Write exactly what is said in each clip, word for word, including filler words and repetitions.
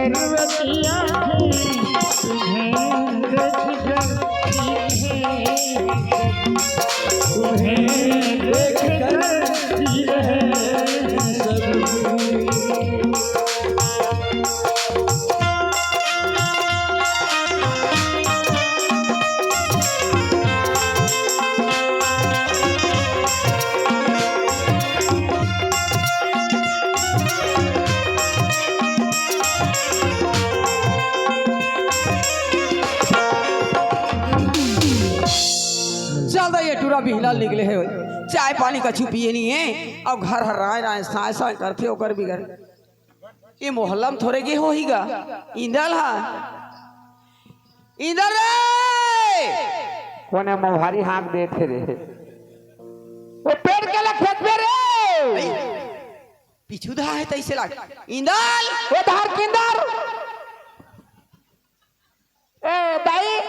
रतिया है, तुम्हें देख कर, तुम्हें देख कर जी रहे हैं सब। चल दा, ये टूरा बिहनल निकले हे, चाय पानी कछु पिए नहीं हे, अउ घर हर राय राय साय साय करथे ओकर बिगर। ये मोहल्ला म थोरे गे होही गा, इंदल हा, इंदल रे, कोने मोहारी हाँक देथे रे, वो पेड़ के ला खेत में रे। पीछू धा हे तइसे लाग। इंदल! ए धार किंदर! ए दाई!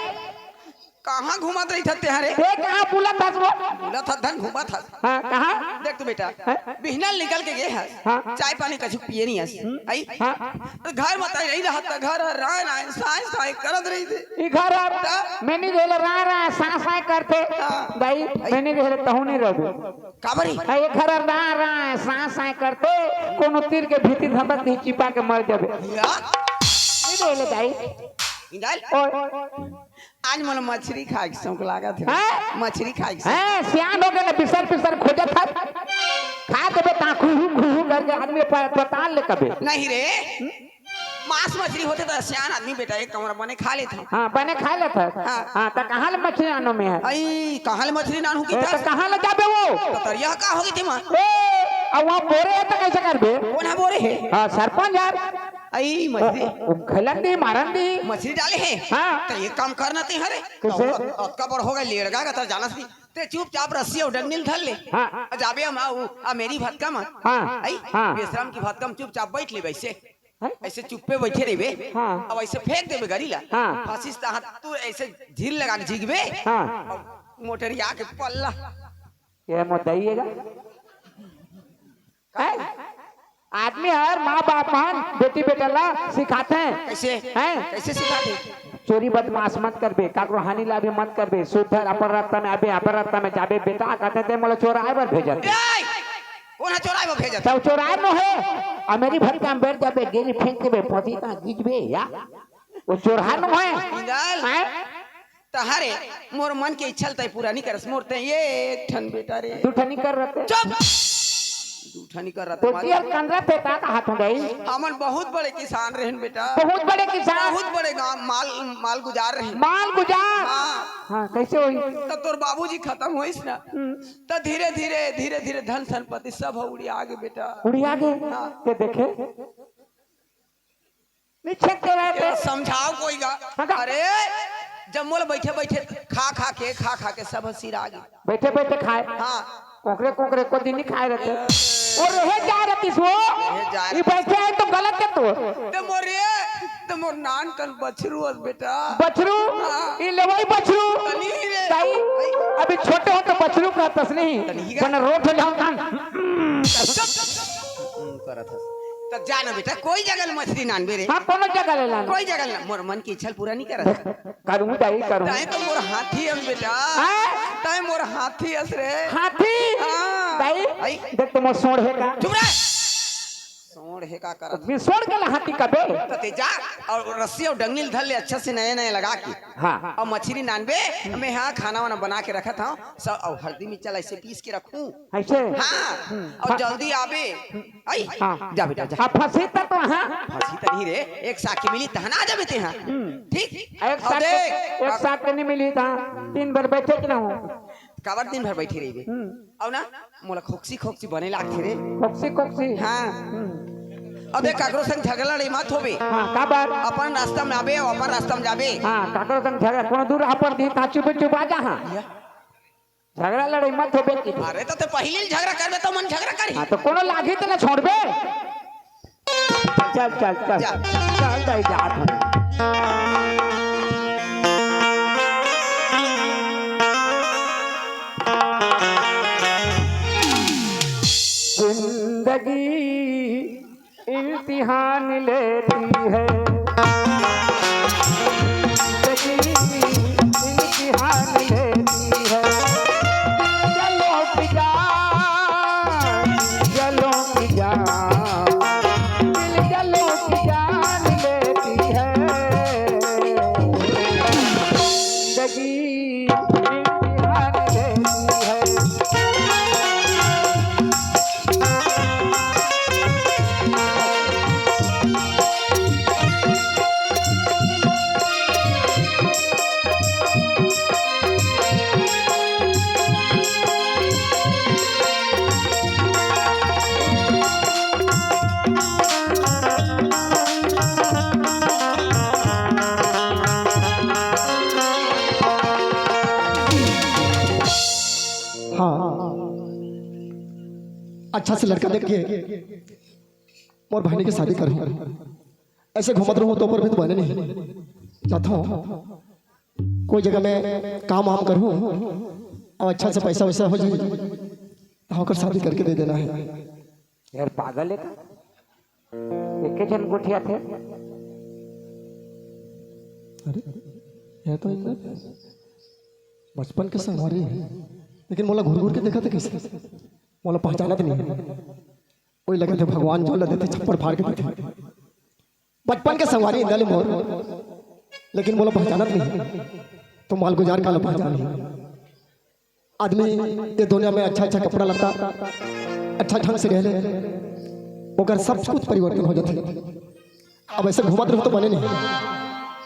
कहाँ घूमत रहिथस तेहा रे? ए कहाँ बुलत हस वो? बुलत हस धन घूमत हस। हाँ, कहाँ? देख तो बेटा, हाँ? बिहनल निकल के गे हस। हाँ। चाय पानी कछु पिए नहीं हस। हम्म। आई? हाँ। त घर म तैं नहीं रहत, त घर ह राय राय, साय साय करत रहिथे। ई घर ह त? मैं नहीं रहेंव, राय राय, साय साय करथे। हाँ। दाई, आई? मैं नहीं रहेंव, तहूँ नहीं रहबे। काबर रे? ए घर ह राय राय, साय साय करथे, कोनो तीर के भीती धपक के चिपा के मर जाबे। या? नहीं रहेंव दाई। इंदल? ओए। आज मोला मछरी खाए के शौक लागत हे। हैं? मछरी खाए के शौक। हैं, सियान हो गे ना, बिसर बिसर खोजत हस। खा देबे त खुहू खुहू करके आदमी प-, पताल ले कबे। नहीं रे, मांस मछरी होथे त सियान आदमी बेटा एक कमरा बने खा लेथे। हाँ, बने खा लेथे। हाँ। हाँ, त कहाँ ले मछरी आनों मैं? अई, कहाँ ले मछरी नानहूँ ए, त कहाँ ले जाबे वो? त तरिया का हो गे ते मा? ए, अब वहाँ बोरे हे त कइसे करबे? कोन हा बोरे हे? हाँ, सरपंच यार। अई, मछरी। ओ, ओ, खेलन दी, मारन दी। मछरी डाले हे? हाँ। त एक काम कर ना ते हरे। कइसे? अतका बड़ हो गे, लेड़गा गा, त जानस नहीं। ते चुपचाप रस्सी अउ डंडी ल धर ले। हाँ। जाबे हम, आ, उ, आ मेरी भतका म। हाँ। अई, हाँ। बेशरम की भतका म चुपचाप बइठ लेबे अइसे। हैं? अइसे चुप्पे बइठे रहिबे। हाँ। अब अइसे फेंक देबे गरी ला। हाँ। फंसिस तहाँ तू अइसे झील लगा के झिकबे। हाँ। अब मोटरिया के पल्ला। ये मोटरिया का? हैं? आदमी हर माँ बाप मन बेटी बेटा ला सिखाथे। कइसे? हैं? कइसे सिखाथे? चोरी बदमाश मत करबे, काकरो हानि ला भी मत करबे, सुधर, अपन रस्ता में आबे, अपन रस्ता में जाबे। बेटा कहथे ते मोला चोराए बर भेजत हे। ए! कोन हा चोराए बर भेजत हे? त चोराए नो हे, आ मेरी भतका म बइठ जाबे, गेरी फेंक देबे, फंसी त गिजबे या। वो चोरहा नो हे। इंदल। हैं? त हरे, मोर मन के इच्छा ल तैं पूरा नहीं करस, मोर ते एक ठन बेटा रे। दू ठन नहीं कर रहते। चुप! दू ठन नहीं कर रहते, तो मार। यार कंदरा पे का कहा था भाई? हमन बहुत बड़े किसान रहेन बेटा। बहुत बड़े किसान? बहुत बड़े गांव, माल, माल गुजार रहेन। माल गुजार? हाँ। हाँ, कइसे होही? त तोर बाबूजी खतम होइस ना, हम्म। त धीरे धीरे, धीरे धीरे धन संपत्ति सब ह उड़िया गे बेटा। उड़िया गे? हाँ। ते देखे? नहीं छेक के रहते। ये समझाओ कोई गा। हाँ, का? अरे, जब मोला बइठे बइठे खा खा के, खा खा के सब ह सिरा गे। बइठे बइठे खाए। हाँ। कोकरे कोकरे को दिन नहीं खाए रहते। वो रहे जा रहतीस वो। रहे जा ये रहतीस। बइठे हे त गलत हे तो। ते मोर रे, ते मोर नान कन बछरू अस बेटा। बछरू? हाँ। ये लेवई बछरू? तनी रे। ताई, अभी छोटे हो त बछरू कहतस नहीं। तनी गा। बना रोट हो जाओ कान। चुप। हम्म, करत हस। त जा ना बेटा, कोई जगह ले मछरी नानबे रे। हाँ, कोनो जगह ले लान। कोई जगह ले, मोर मन के इच्छा ल पूरा नहीं करत। करूँ दाई, करूँ। दाई तो मोर हाथी अस बेटा। हाँ? दाई मोर हाथी अस रे। हाथी? हाँ। दाई, आई। देख तो मोर सोंड़ हे का? चुप रे। सोंड़ हे का करत? मैं सोंड़ के ला हाथी कबे? त ते जा अउ रस्सी अउ डंडी ल धर ले अच्छा से नया नया लगा के। हाँ। अउ मछरी नानबे, मैं हाँ खाना वाना बना के रखत हँव। सब अउ हल्दी मिर्चा ल अइसे पीस के रखहूँ। अइसे? हाँ। हम्म। अउ जल्दी आबे। आई? हाँ। जा बेटा, जा। अब फंसी त तो हाँ। फंसी त नहीं रे, एक साखी मिली तहन आ जाबे ते हाँ। हम्म। ठीक? एक अउ साखी, देख। एक साखी नहीं मिली त दिन भर बइठे के ना हो। काबर दिन भर बइठे रहिबे? हम्म। अउ ना, मोला खोकसी खोकसी बने लागथे रे। खोकसी खोकसी? हाँ। हम्म। अउ देख, काकरो संग झगड़ा लड़ई मत होबे। हाँ, काबर? अपन रास्ता में आबे अउ अपन रास्ता में जाबे। हाँ, काकरो संग झगड़ा, कोनो दूर अपन दिन ता चुपे चुप आ जा हाँ। या। झगड़ा लड़ई मत होबे कि। अरे त ते पहिली झगड़ा करबे त मन झगड़ा करही। हाँ, त कोनो लागही त ना छोड़बे। चल, चल, चल। जा। चल, दाई, जात हन। जिंदगी इम्तिहान इम्तिहान लेती है, जिंदगी इम्तिहान लेती है। जलों की जान, जलों की जान, दिल जलों की जान लेती है। जिंदगी इम्तिहान लेती है। हाँ, अच्छा से लड़का देख के मोर बहिनी के शादी करहूँ। ऐसे घूमत रहूँ तो ऊपर भी तो बने नहीं जाता हूँ। कोई जगह में काम वाम करहूँ और अच्छा से पैसा वैसा हो जाए तो ओकर शादी करके दे देना है। यार पागल है का? एके झन गोठिया थे। अरे, ये तो इंदर बचपन के संगवारी है, लेकिन मोला घूर घूर के देखा था कैसे? मोला पहचानत नहीं है। वही लगा थे भगवान जो लगे थे छप्पड़ फाड़ के देते। बचपन के संगवारी इंदर मोर, लेकिन मोला पहचानत नहीं है। तो मालगुजार काला पहचान है। आदमी ये दुनिया में अच्छा अच्छा कपड़ा लत्ता, अच्छा ढंग से रह ले, ओकर सब कुछ परिवर्तन हो जाथे। अब ऐसे घूमत रहो तो बने नहीं,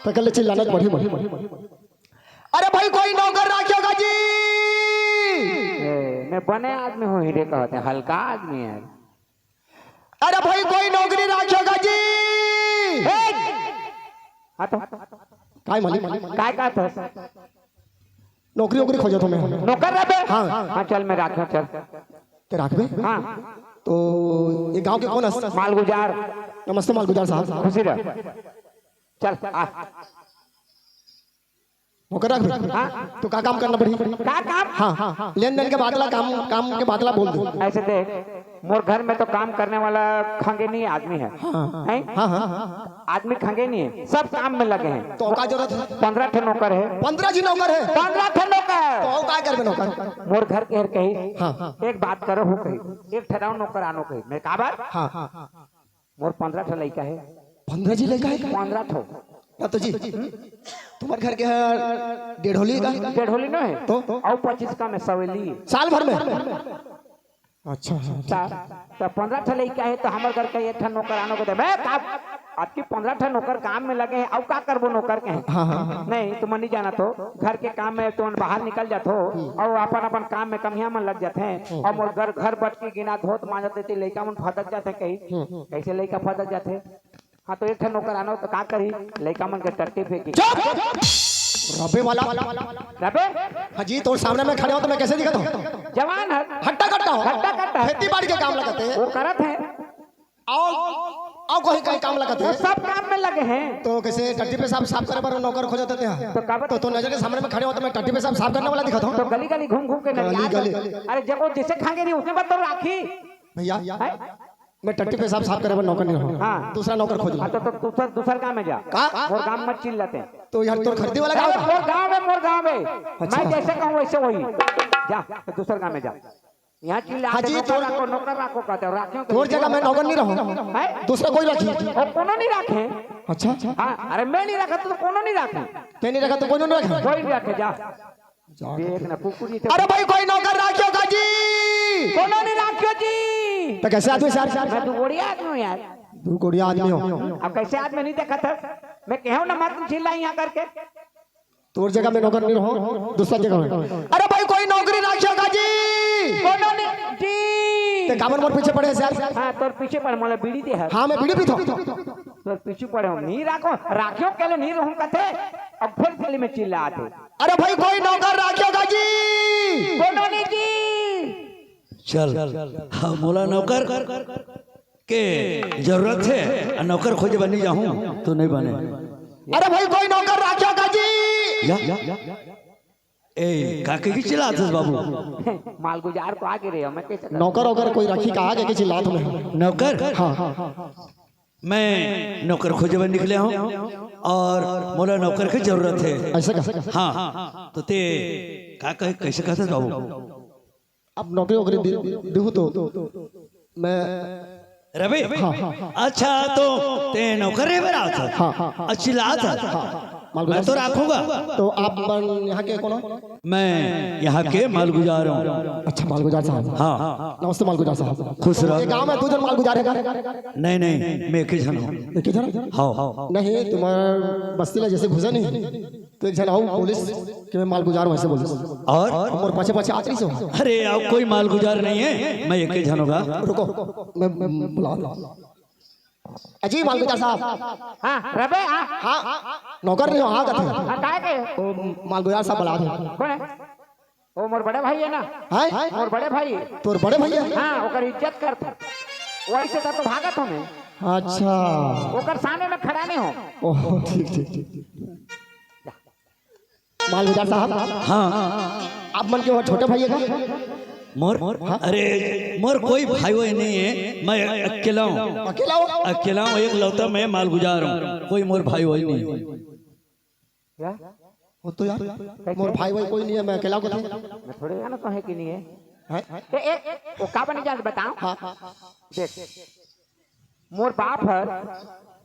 पकड़ ले चिल्लाना पड़ही मड़ही। अरे भाई, कोई नौकर राखियो का जी? ए, मैं बने आदमी हूँ, हीरे कहते हैं, हल्का आदमी है। अरे भाई, कोई नौकरी राखियो का जी? ए! हाँ तो काय मालिक? काय का था? नौकरी वोकरी खोजत हूँ मैं। नौकर रहबे? हाँ। हाँ, चल, मैं राखो, चल। ते राखबे? हाँ। तो ये गांव के कौन हस? मालगुजार। नमस्ते मालगुजार साहब। खुशी रह। चल, आ। नौकर राखबे? हाँ। तो का काम करना पड़ी? का काम? हाँ, हाँ, हाँ। लेन देन के बातला, काम, काम के बातला बोल दे। ऐसे देख, मोर घर में तो काम करने वाला खंगेनी आदमी है। हाँ। हैं? हाँ, हाँ। आदमी खंगेनी है, सब काम में लगे हैं। तो का जरूरत है? पंद्रह ठे नौकर है। पंद्रह जी नौकर है? पंद्रह ठे नौकर। तो का करबे नौकर? मोर घर के हर कही, हाँ। एक बात करो हो कही, एक ठहराओ नौकर आनो कही। मैं काबर? हाँ। मोर पंद्रह ठे लइका है। पंद्रह जी लइका है? पंद्रह ठो। ना तो जी, तुम्हारे घर के हर डेढ़ोली का? डेढ़ोली ना है। तो? और पच्चीस का में सवेली। साल भर में? अच्छा, हाँ। त, त पंद्रह ठे लइका हे, त हमर घर के एक ठन नौकर आनो को देबे, का? अतकी पंद्रह ठे नौकर काम में लगे हे, अउ का करबो नौकर के? हाँ, हाँ, हाँ। नहीं, तुमन नहीं जानत हो, घर के काम में तुमन बाहर निकल जात हो, हम्म। अउ अपन, अपन काम में कमिया मन लग जात हैं, हम्म। अउ मोर घर, घर बट के गिना धोत मांजत देती, लइका मन फदक जात हैं कहीं। हम्म। कैसे लइका फदक जात हैं? हाँ, तो एक ठन नौकर आनो तो का करही? लइका मन के टट्टी फेंकी। चुप! रबे वाला। रबे? हाँ जी, तोर सामने में खड़े हो तो मैं कैसे दिखत हूँ? जवान है। हट्टा कट्टा हो। हट्टा कट्टा। खेती बाड़ी के काम लगत है। वो करत है। आओ, आओ कोई कहीं काम लगत वो है। सब काम में लगे हैं। तो कैसे टट्टी पेशाब साफ करे बर नौकर खोजत हैं? तो का बत- तो, तो नजर के सामने में खड़े हो तो मैं टट्टी पेशाब साफ करने वाला दिखत हूँ? तो गली गली घूम घूम के गली नरियात गली। है। अरे जब वो जिसे खांगे नहीं उसने बस तो राखी। भैया, है? मैं टट्टी पेशाब साफ करे बर नौकर नहीं रहूँ। हाँ। दूसरा नौकर खोज लो। हाँ, तो, तो दूसर, दूसर गांव में जा। का? मोर गांव मत चिल्लाते। तो यार, तोर खरीदी वाला गांव अरे, का? मोर गांव में, मोर गांव में। अच्छा। मैं जैसे कहूँ वैसे वही। जा, तो दूसर गांव में जा। यहाँ चिल्ला हाँ के जी, नौकर तोर राखो, नौकर राखो कहते हो, राखियो तो तोर जगह मैं नौकर नहीं रहूँ। हैं? दूसरा कोई रखी। और कोनो नहीं राखे। अच्छा। हाँ, अरे मैं नहीं रखा तो कोनो नहीं राखे। ते नहीं रखा तो कोनो नहीं रखे। कोई नहीं रखे, जा। देख ना, कुकुर जी, अरे भाई, कोई नौकर राखियो का जी? कोनो नहीं राखियो जी। तो कैसे आदमी यार? मैं दू गोड़िया आदमी हूँ यार। दू गोड़िया आदमी हो। अब कैसे आदमी नहीं देखा था? मैं कहूँ ना, मत चिल्ला यहाँ करके। तोर जगह में नौकर नहीं रहो, दूसरा जगह में। अरे भाई, कोई नौकरी राखियो का जी? कोनो नहीं जी। ते काबर मोर पीछे पड़े हस यार? हाँ, तोर पीछे पड़े, मोला बीड़ी दे हस। हाँ, मैं बीड़ी पीता हूँ। तोर पीछे पड़े हूँ, नहीं राखो, राखियो के लिए नहीं रहूँ कथे। अब फिर गली में चिल्ला आते। अरे भाई, कोई नौकर राखियो का जी? कोनो नहीं जी। चल, हाँ, मोला नौकर के जरूरत है, आ नौकर खोजे बनी जाहूँ तो नहीं बने। अरे भाई, कोई नौकर राखियो का जी? या, या, ए, का के चिल्लात हस बाबू? मालगुजार को आगे रे, मैं कैसे करूँ? नौकर वौकर कोई राखी का आगे के चिल्लात में। नौकर? हाँ। मैं नौकर खोजे बर निकले हूँ और मोला नौकर के जरूरत है। ऐसा का? हाँ, तो ते का कहे, कैसे कहते बाबू? अब नौकरी वोकरी दे-, देहू तो मैं रवि? हाँ, हाँ, हाँ। अच्छा, तो ते नौकर रहे बर आवत हस? हाँ, हाँ, हाँ। अच्छी लात है। हाँ, मालगुजार मैं तो साहब। राखूंगा। तो आप मन यहाँ के कौन हो? मैं यहाँ के मालगुजार हूँ। अच्छा, मालगुजार साहब। हाँ। नमस्ते मालगुजार साहब। खुश रहो। ये गांव में दो जन मालगुजार है क्या? नहीं, नहीं, मैं एक ही जन हूँ। एक ही जन? हाँ। नहीं, तुम्हार बस्ती ला जैसे घुसा नहीं, तो एक जन आओ पुलिस कि मैं मालगुजार हूँ, ऐसे बोलिस। और? मोर पाछे पाछे आत रहिस हो। अरे, आओ, कोई मालगुजार नहीं है, मैं एक ही जन होगा। रुको, मैं, मैं बुला ला। अजी मालगुजार साहब। हाँ, रबे, हाँ। हाँ, नौकर नहीं हो, हाँ कथे। हाँ, काय के? ओ, मालगुजार साहब बुला दे। कौन है? ओ, मोर बड़े भाई है ना। हैं? मोर बड़े भाई। तोर बड़े भैया? हाँ, ओकर इज्जत करत हूँ। वैसे तो, तो भागत हूँ मैं। अच्छा। ओकर सामने में खड़ा नहीं हूँ। ओह, ठीक, ठीक, ठीक, ठीक। मालगुजार साहब। हाँ। आप मन के वो छोटे भाई है का? मोर? हाँ? अरे, मोर कोई भाई वही नहीं है, मैं अकेला हूँ। अकेला हो? अकेला हूँ, एक लौता मैं मालगुजार हूँ, कोई मोर भाई वही नहीं है। क्या? वो तो यार, मोर भाई वही कोई नहीं है, मैं अकेला को थे। मैं थोड़े जाना तो है कि नहीं है। हैं? ए, ए, वो का बनी जान बताओ। हाँ। देख, मोर बाप हर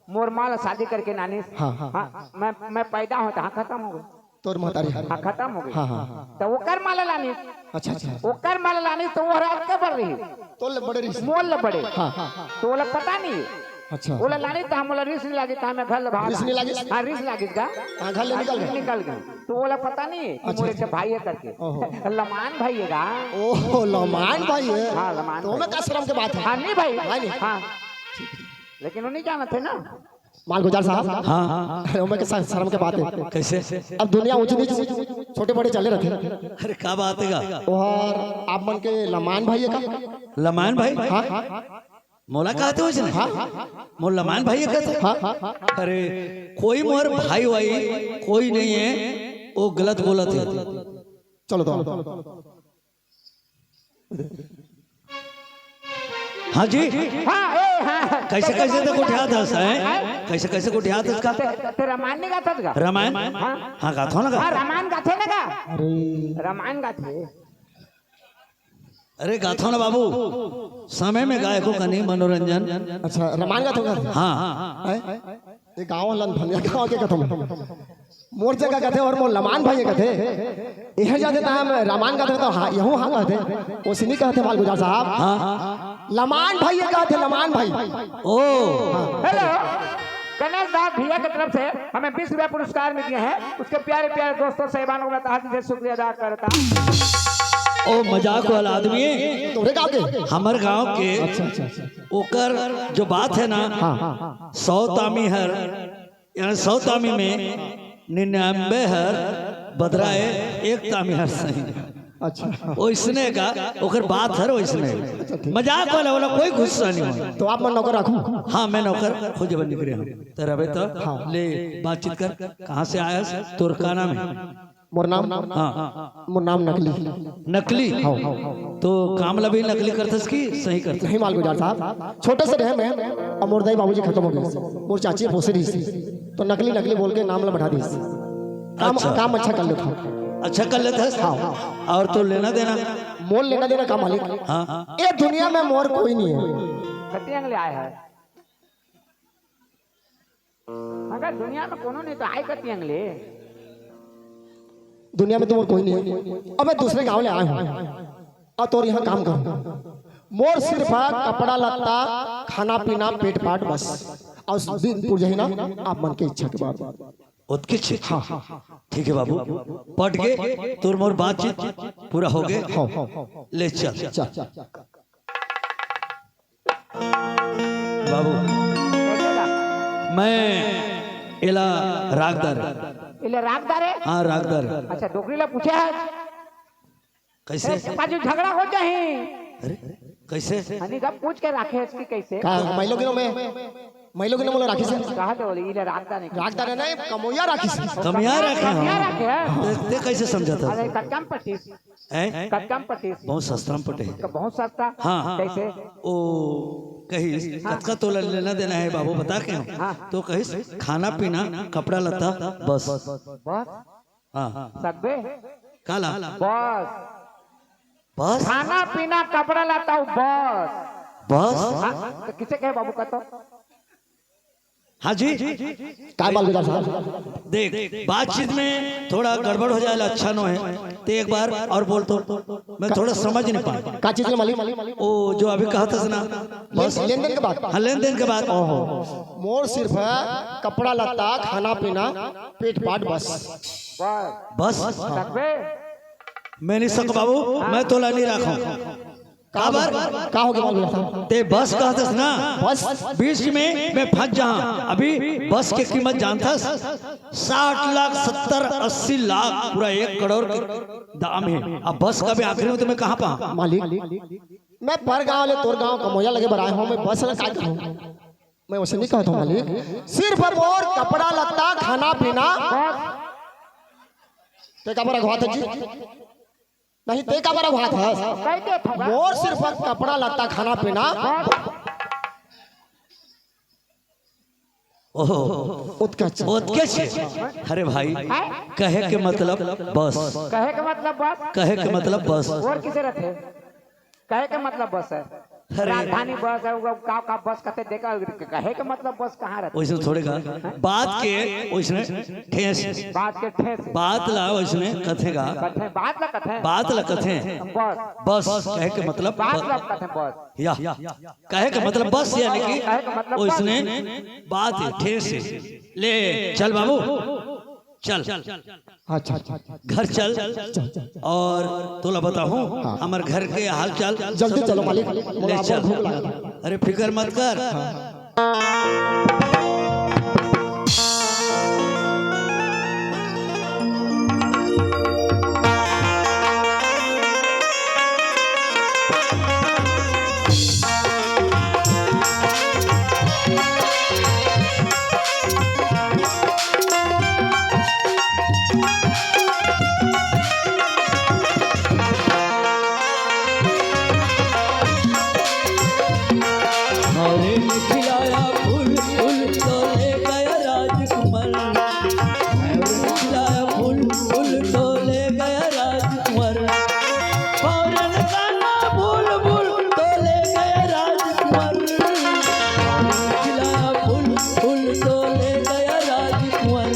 मोर माँ ला शादी करके लानिस। हाँ, हाँ। हाँ, मैं, मैं पैदा हों तहाँ खतम हो गई। तोर महतारी हर। हाँ, खतम हो गई। हाँ, हाँ, हाँ। तो ओकर माँ ला लानिस। अच्छा, अच्छा। ओकर माँ ला लानिस तो वो हर अतका बड़ रही। तोर ले बड़े रहिस। मोर ले बड़े। हाँ, हाँ, हाँ। तो ओला पता नहीं। अच्छा। ओला लानिस तो हम ओला रिस नहीं लागिस, तो हमें घर ले भाग रिस नहीं लागिस? हाँ, रिस लागिस का। हाँ, घर ले निकल गए। निकल गए। तो ओला पता नहीं कि अच्छा, मोर एक अच्छा। भाई है करके। ओहो। लमान भाई है का। ओहो, लमान भाई है। हाँ, लमान तो भाई। मैं का शर्म के बात है? हाँ, नहीं भाई। हाँ, नहीं। हाँ। लेकिन वो नहीं जानत है ना। मालगुजार साहब। हाँ। अरे, ओमे के शर-, शर्म के बात है। कैसे? अब दुनिया ऊंच नीच, छोटे बड़े चले रहते हैं। अरे, का बात है का? और आप मन के लमान भाई है का? लमान भाई? हाँ। मोला कहते हो इसने? हाँ। मोर लमान भाई है कहते? हाँ। अरे, कोई मोर भाई वाई कोई नहीं है, वो गलत बोलत है। चलो तो। हाँ जी। हाँ, ए, हाँ। कैसे, कैसे तक उठा था, हैं? कैसे, कैसे उठा था इसका? ते, ते रामायण नहीं गाता था? रामायण? हाँ। हाँ, गाता हूँ ना, हाँ, गाता। रामायण गाते ना का? अरे। रामायण गाते। अरे, गाता हूँ ना बाबू, समय में गायकों का नहीं मनोरंजन। अच्छा, रामायण गाता हूँ का? हाँ। हैं? ये गाँव लन भनिया गाँव के कथम। मोर जगह कथे और मोर लमान भाई कथे। यह जाते तो हम रामान कथे तो हाँ, यहू हाँ कहते। वो सिनी कहते मालगुजार साहब। हाँ। लमान भाई ये कहते, लमान भाई। ओ। हेलो, गणेश दास भैया की तरफ से हमें बीस रुपया पुरस्कार मिल गया है। उसके प्यारे प्यारे दोस्तों साहिबानों का तहे दिल से शुक्रिया अदा करता। ओ मजाक वाला आदमी। तोरे गाँव के? हमर गाँव के। अच्छा, अच्छा, अच्छा। ओकर जो बात है ना, हाँ, हाँ, हाँ। सौ तामी हर, यानी सौ तामी में निन्यानबे हर बदरा है, एक तामी हर सही। अच्छा। ओइसने का, ओकर बात हर ओइसने। अच्छा, ठीक। मजाक वाला, वाला कोई गुस्सा नहीं हो। तो आप मन नौकर रखूं? हाँ, मैं नौकर खोजे बर निकले हूँ। तो रबे तो हाँ। ले बातचीत कर, कहाँ से आया है? तोर का नाम है? मोर नाम? हाँ। मोर नाम नकली। नकली? हाँ। तो काम ला भी नकली करथस कि सही करथस? नहीं मालगुजार साहब, छोटे से रहे मैं, अब मोर दाई बाबूजी खतम हो गए, मोर चाची पोसे रहिस, तो नकली नकली बोल के नाम ला बढ़ा दिस। काम, अच्छा। काम अच्छा कर लेता हूँ। अच्छा कर लेथस? हाँ। और तो लेना देना? मोर लेना देना का मालिक? हाँ। ये दुनिया में मोर कोई नहीं है। कति अंग ले आए है? मगर दुनिया में कोनो नहीं तो आए कति अंग ले। दुनिया में तो मोर कोई नहीं है। अब मैं दूसरे गांव ले आया हूँ। अब तोर यहाँ काम करूँ। मोर सिर्फ है कपड़ा लत्ता, खाना पीना, पेट पाट बस। और दिन पुर जाही ना, आप मन के इच्छा के बाद। उत्कृष्ट। हाँ। ठीक है बाबू, पट के तोर मोर बातचीत पूरा हो गए। हाँ। ले चल। चल। बाबू, मैं एला रागदार। एला रागदार है? हाँ, रागदार। अच्छा, डोकरी ला पूछे है? कैसे? ए, बाजू झगड़ा हो जाही। अरे, कैसे? हनी का पूछ के राखे इसकी कैसे? का, माई लोग गिनो में? मैं लोग ने मोला राखिस हे। कहा तो बोले, इले राखदा नहीं। राखदा नहीं, कमोइया राखिस हे। कमोइया राखे हो। कमोइया राखे हे। ते, ते कैसे समझा था? अरे, कतका म पटिस। हैं? कतका म पटिस। बहुत सस्ता म पटे हे। तो बहुत सस्ता। हाँ। कैसे? ओ, कहिस, हाँ। कतका तोला लेना देना हे बाबू, बता के हम। हाँ। तो कहिस, खाना पीना, कपड़ा लत्ता, बस। बस? हाँ। सकबे? काला? बस। बस? खाना पीना, कपड़ा लत्ता, बस। बस? हाँ, तो किसे कहे बाबू का तो? हाँ जी। काय मालगुजार साहब? देख, बातचीत में थोड़ा गड़बड़ हो जाए, अच्छा नो है। ते एक बार और बोल तो, मैं थोड़ा समझ नहीं पाया। का चीज ले मालिक? ओ, जो अभी कहा था ना, बस। लेन देन के बात? हाँ, लेन देन के बात। ओहो। मोर सिर्फ कपड़ा लत्ता, खाना पीना, पेट पाट, बस। बस? सकबे? मैं नहीं सक बाबू, मैं तोला नहीं राखूं। काबर? का हो गया मालगुजार साहब? ते बस कहतस ना? बस? बीच में मैं फंस जाऊं। अभी बस के कीमत जानथस? साठ लाख, सत्तर, अस्सी लाख, पूरा एक करोड़ के दाम हे। अब बस का भी आखिरी में तो मैं कहाँ पाऊं? मालिक, मैं पर गांव ले तोर गांव कमोइया लगे बर आए हों, मैं बस ला का करूं? मैं उसे नहीं कहता हूं मालिक, सिर्फ मोर कपड़ा लत्ता, खाना पीना। ते काबर अघवात हस जी? नहीं, ते काबर अघवात हस? कह दे थोड़ा। मोर सिर्फ कपड़ा लत्ता, खाना पीना। ओहो। उत्कच। उत्कच। अरे भाई, हैं? कहे के मतलब बस। कहे के मतलब बस? कहे के मतलब बस। और किसे रथे? कहे के मतलब बस हे। अरे। राजधानी बस हे, वो का, का बस कथे देखा, कहे के मतलब बस कहाँ रथे? वैसे थोड़े का, बात के वैसने ठेस। बात के ठेस। बात ला वैसने कथे का। कथे, बात ला कथे। बात ला कथे। बस। बस, कहे के मतलब बात ब-, ला कथे बस। या। कहे के मतलब बस, यानी कि कहे के मतलब बस। वैसने बात हे, ठेस हे। ले, चल बाबू, चल। अच्छा, अच्छा, अच्छा। घर चल। चल, चल, चल। और तोला बताहूं, हाँ। हमर घर के हाल चाल। जल्दी चलो मालिक, मोला ले बहुत चल। भूख लागत हे। अरे फिकर मत कर। हाँ। अरे खिलाया फूल, फूल तो ले गया राजकुमार। अरे खिलाया फूल, फूल तो ले गया राजकुमार। फौरन गाना बुलबुल तो ले गया राजकुमार। खिलाया फूल, फूल तो ले गया राजकुमार।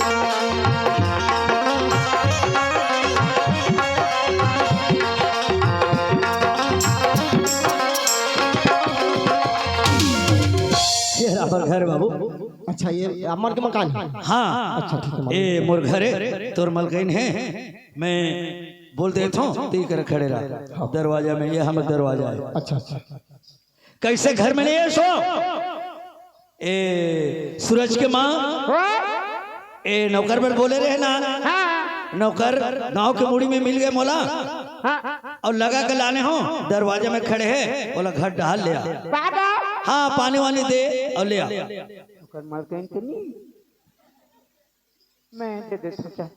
ये रहा हमर घर बाबू। अच्छा, ये आप मन के मकान हे? हाँ। अच्छा, ठीक हे, ए, मोर घर हे, तोर मलकिन हे। मैं बोल देथों, तैं कर खड़े रह। हाँ। दरवाजा में, ये हमर दरवाजा हे। अच्छा, अच्छा। कैसे घर में नहीं हे सो? ए, सूरज के माँ, ए, नौकर बर बोले रहे ना? हाँ। नौकर गांव के मुड़ी में मिल गए मोला। हाँ। अउ लगा के लाने हों, दरवाजा में खड़े हे, बोला, "घर डहार ले आ।" का दे? हाँ, पानी वानी दे अउ ले आ। ओकर मलकिन के नहीं, मैं दे देथों, चल।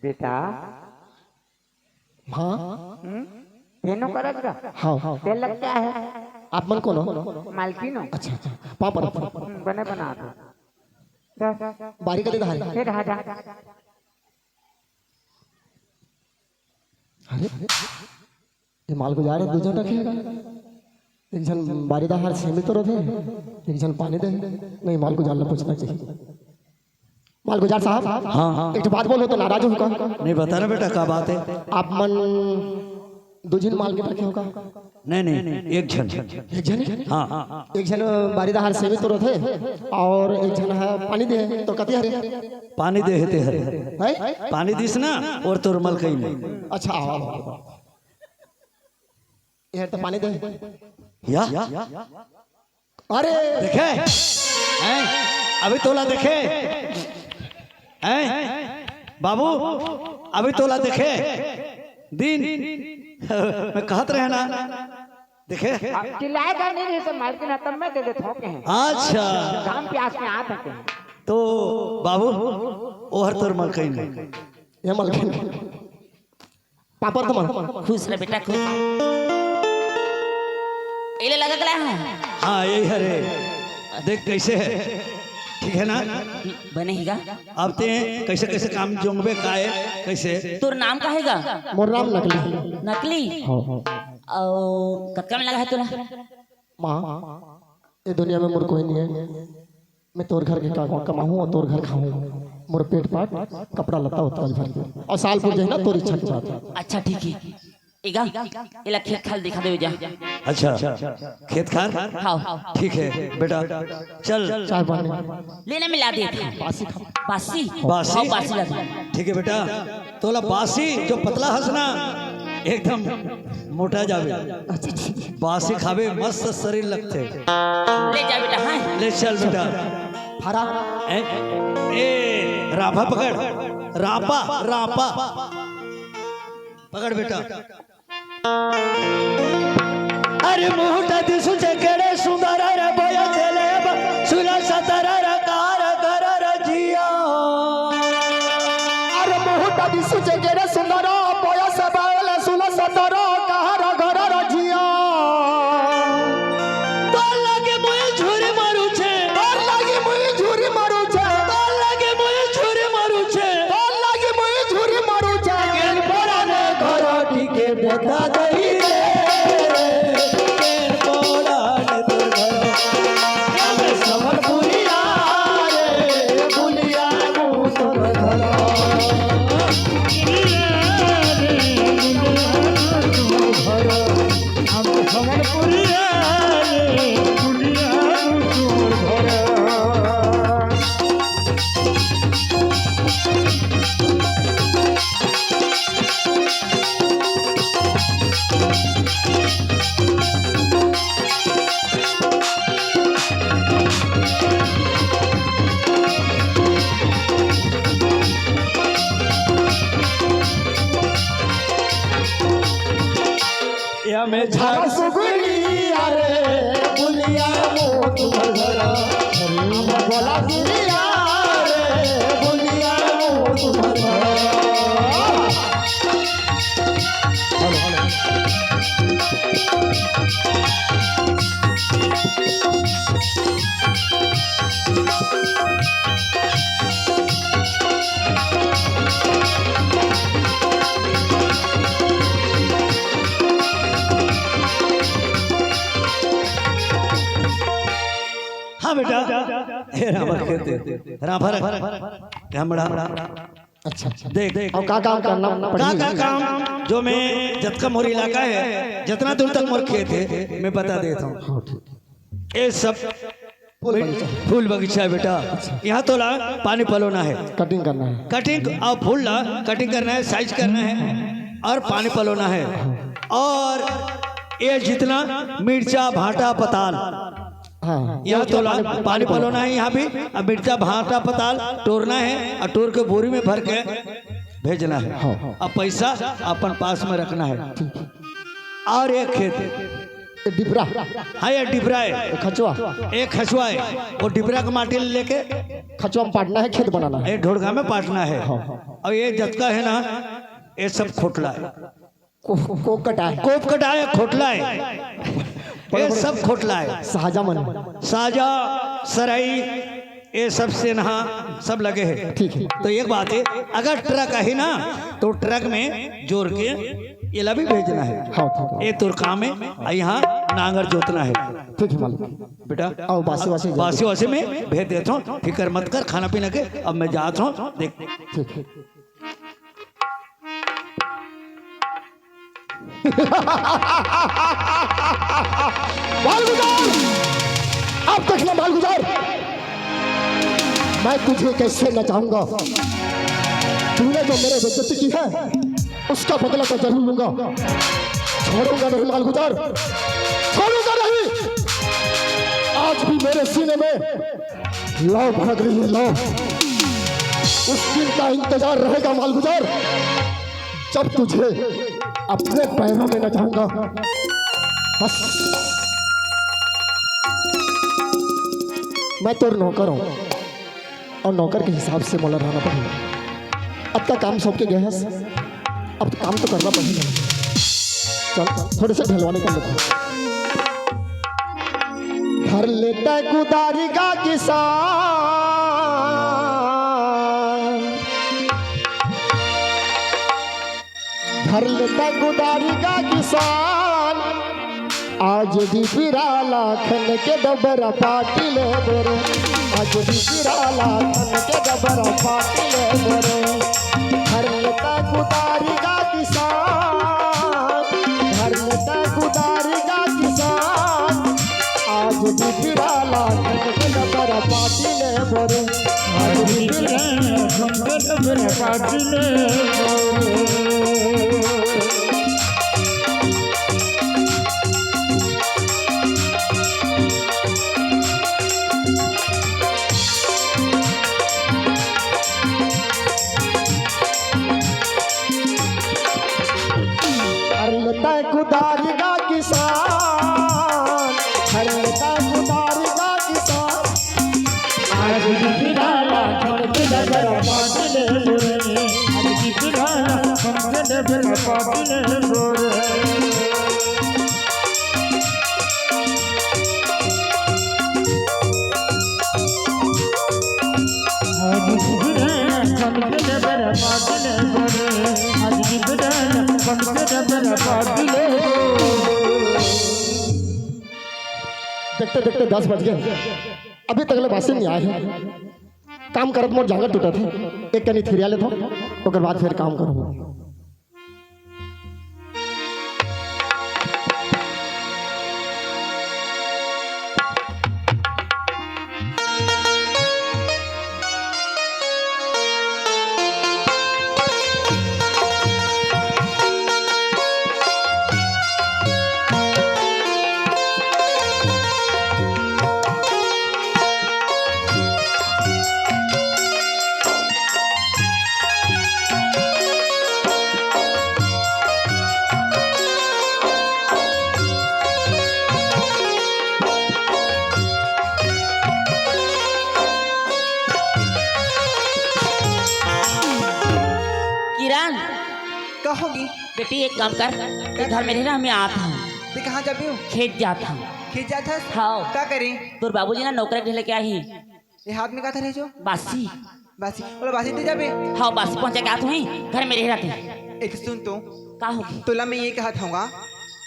बेटा। हाँ। हम्म? तेनो करत गा? हाँ, हाँ। तें लगता है। आप मन कोन हो? मालकिन हों। अच्छा, अच्छा। पाँव परत। हम्म, बने बना दो। बारी कदे धारे? फिर हटा। अरे, ये मालगुजार दू झन रखे हे। एक झन बारी डहार सेमी तोरत हे, एक झन पानी दे। नहीं, मालगुजार ला पूछना चाहिए। मालगुजार साहब, हाँ, हाँ। एक ठो बात बोलहू तो नाराज होहू का? नहीं, बता ना बेटा, का बात हे? आप मन दू झन मालकिन रखे हो का? नहीं, नहीं, एक झन। एक झन? हाँ। एक झन बारी डहार सेमी तोरत हे अउ एक झन ह पानी दे हे, तो कति हरे? पानी दे हे ते हरे। हैं? पानी दिस ना, अउ तोर मलकिन हे। अच्छा, आओ, आओ, आओ। ये तो पानी दे। या? अरे। देखे? हैं? अभी तोला देखे? हैं? बाबू, अभी तोला देखे? दिन मैं कहत रहे ना, देखे। चिल्लाए का नहीं रही सब मालकिन, तब मैं दे देता हूँ कहें। अच्छा। घाम प्यास में आत है कहें। तो बाबू, ओहर तोर मलकिन नहीं। ये मलकिन। पापड़ तो मन। खुश रह बेटा, खुश। इले लगा कला है। हाँ, यही है रे। देख कैसे है, ठीक है ना? बने ही गा। अब ते कैसे कैसे काम जोंगबे का है, कैसे? तोर नाम का है गा? मोर नाम नकली। नकली? हाँ। और कतका में लगा है तोला? माँ, ये दुनिया में मोर कोई नहीं है। मैं तोर घर के का-, कमाहूँ और तोर घर खाहूँ। मोर पेट पाट, कपड़ा लत्ता होता है घर के। और साल पुर जाए ना तोर इच्छा के बात। अच्छा, ठीक है। इगा, इला खेत खाल दिखा दे जा। अच्छा, खेत खाल? हाँ। ठीक है बेटा, चल। चाय पानी। लेना मिला दे था। बासी खा। बासी? बासी? हाँ, बासी ला दे। ठीक है बेटा, तोला बासी जो पतला हस ना, एकदम मोटा जाबे। अच्छा, ठीक है। बासी खाबे, मस्त शरीर लगथे। ले जा बेटा, हाँ। ले चल बेटा। फरा। ए, ए, रापा पकड़। रापा, रापा। पकड़ बेटा। अरे मुहूर्त दिसु चकड़े सुंदर रे बया चले सुला सतर रे कार कर रे जिया। अरे मुहूर्त दिसु चकड़े सुंदर बया सबल सुला सतर कार घर रे जिया। तोर लगे मुई झुरी मारू छे। तोर लगे मुई झुरी मारू छे। तोर लगे मुई झुरी मारू छे। तोर लगे मुई झुरी मारू छे। केन पड़ाने घर टिके बेटा दही रे। केन पड़ाने तोर घर। हम समरपुरिया रे, बुलिया मु तोर घर। या में झाड़ सुगुनिया रे, बुलिया मो तुम्हर घर। हम बोला गिरिया रे, बुलिया मो तुम्हर घर। हाँ बेटा, हे रामा खेते, रामा रख, रामा रख। अच्छा, अच्छा। देख, देख। और का काम करना का, पड़ही? का काम, जो मैं, जतका मोर इलाका है, जितना दूर तक मोर खेत है, मैं बता देता हूँ। हाँ, ठीक। ये सब फूल बगीचा। फूल बगीचा है बेटा। अच्छा। यहाँ तोला पानी पलोना है। कटिंग करना है। कटिंग और फूल ला कटिंग करना है, साइज करना है और पानी पलोना है। हाँ। और ये जितना मिर्चा, भाटा, पताल, हाँ, हाँ। यहाँ तोला पानी, पानी पलोना है यहाँ भी। अब मिर्चा, भाटा, पताल टोरना है और टोर के बोरी में भर के भेजना है। हाँ, हाँ। अब पैसा अपन पास में रखना है। ठीक है। और एक खेत है। ये डिबरा। हाँ, ये डिबरा है। ये खचवा। एक खचवा है। वो डिबरा का माटी लेके खचवा में पाटना है, खेत बनाना है। ये ढोड़गा में पाटना है। हाँ, हाँ। और ये जतका है ना, ये सब खोटला है। को-, कोप कटा है। कोप कटा है, खोटला है। बड़े ये बड़े सब खोटला है। साजा मन। साजा, सराई, ये सब सेनहा, सब लगे हैं। ठीक है। तो एक बात है, अगर ट्रक आही ना, तो ट्रक में जोर के ये ला भी भेजना है। हाँ, ठीक है। ये तोर काम है, और यहाँ नांगर जोतना है। ठीक है मालिक। बेटा, आओ, बासी वासी बासी वासी में भेज देता हूँ, फिकर मत कर, खाना पीना के, अब मैं जाता हूँ, देख। ठीक है। मालगुजार, अब देखना मालगुजार, मैं तुझे कैसे नचाऊंगा। तूने जो मेरे बेइज्जती की है, उसका बदला तो जरूर लूंगा। छोड़ूंगा नहीं मालगुजार, छोड़ूंगा नहीं। आज भी मेरे सीने में लौ भड़क रही है, लौ। उस दिन का इंतजार रहेगा मालगुजार। जब तुझे अपने पैरों में नचाऊंगा, बस, मैं तोर नौकर हूँ और नौकर के हिसाब से मोला रहना पड़ही। अतका काम सौंप के गए हस, अब काम तो करना पड़ही। चल, थोड़े से ढलवानी कर लेथन। धर लेता कुदारी का किसान, धर लेता कुदारी का किसान, आज भी पिराला खन के डबरा पाटिले बोरे, आज भी पिराला खन के डबरा पाटिले बोरे। धर लेता कुदारी का किसान, धर लेता कुदारी का किसान, आज भी पिराला खन के डबरा पाटिले बोरे, आज भी पिराला खन के डबरा पाटिले बोरे। धर लेता कुदारी का किसान, धर लेता कुदारी का किसान। आज भी पिराला खन के डबरा पाटिले बोरे, आज भी पिराला खन के डबरा पाटिले बोरे। देखते देखते दस बज गए, अभी तक ले बासी नहीं आए हे। काम करत मोर जांगर टूटत हे, एक कनी थिरिया लेथों, ओकर बाद फिर काम करूँगा। किरण, कहोगी? बेटी, एक काम कर, ते घर में रह ना, मैं आत हँव। ते कहाँ जाबे हो? खेत जात हँव। खेत जात हस? हाँ। का करे? तोर बाबूजी ना नौकरी के लेके आही। ये हाथ में का धरे जो? बासी। बासी। बोला, बासी दे जाबे। हाँ, बासी पहुँचा के आत हँव, घर में रह ना ते। एक सुन तो। का होगे? तोला मैं ये कहत हँव,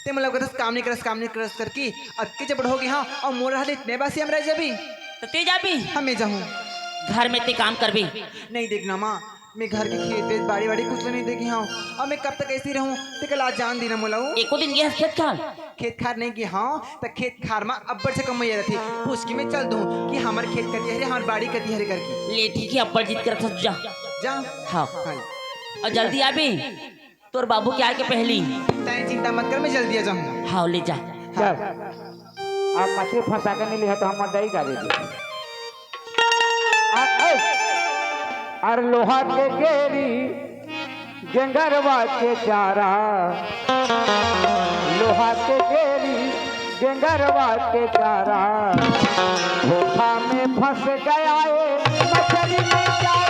ते मोला कहत हस काम नहीं करस, काम नहीं करस करके, अब के जब हो गए हाँ, अउ मोर हाल इतने बासी हम रह जाबे। तो ते जाबे? हाँ, मैं जाहूँ। घर में ते काम करबे। नहीं देखना माँ, मैं घर के खेत वेत, बाड़ी वाड़ी कुछ नहीं देखे हँव। अब मैं कब तक ऐसे ही रहूँ? ते कल आज जान देना मोला वो। एको दिन गए हस खेत खार? खेत खार नहीं गए हँव, त खेत खार मा अब्बड़ से कमैया रथे। पूछ के मैं चल दूँ कि हमर खेत कती हरे, हमर बाड़ी कती हरे करके। ले ठीक हे, अब्बड़ जिद करत हस, जा। जा। हाँ। हाँ। अउ जल्दी आबे। तोर बाबू के आए के पहली। तैं चिंता मत कर, मैं जल्दी आ जाहूँ। हाँ, ले जा। हाँ। चल। अब मछली फंसा के नहीं लिहा तो हम मर जाई गाड़ी। अरे लोहा के गेरी, गेंगरवा के चारा, लोहा के गेरी, गेंगरवा के चारा, धोखा में फंस गया ये मछली बेचारा।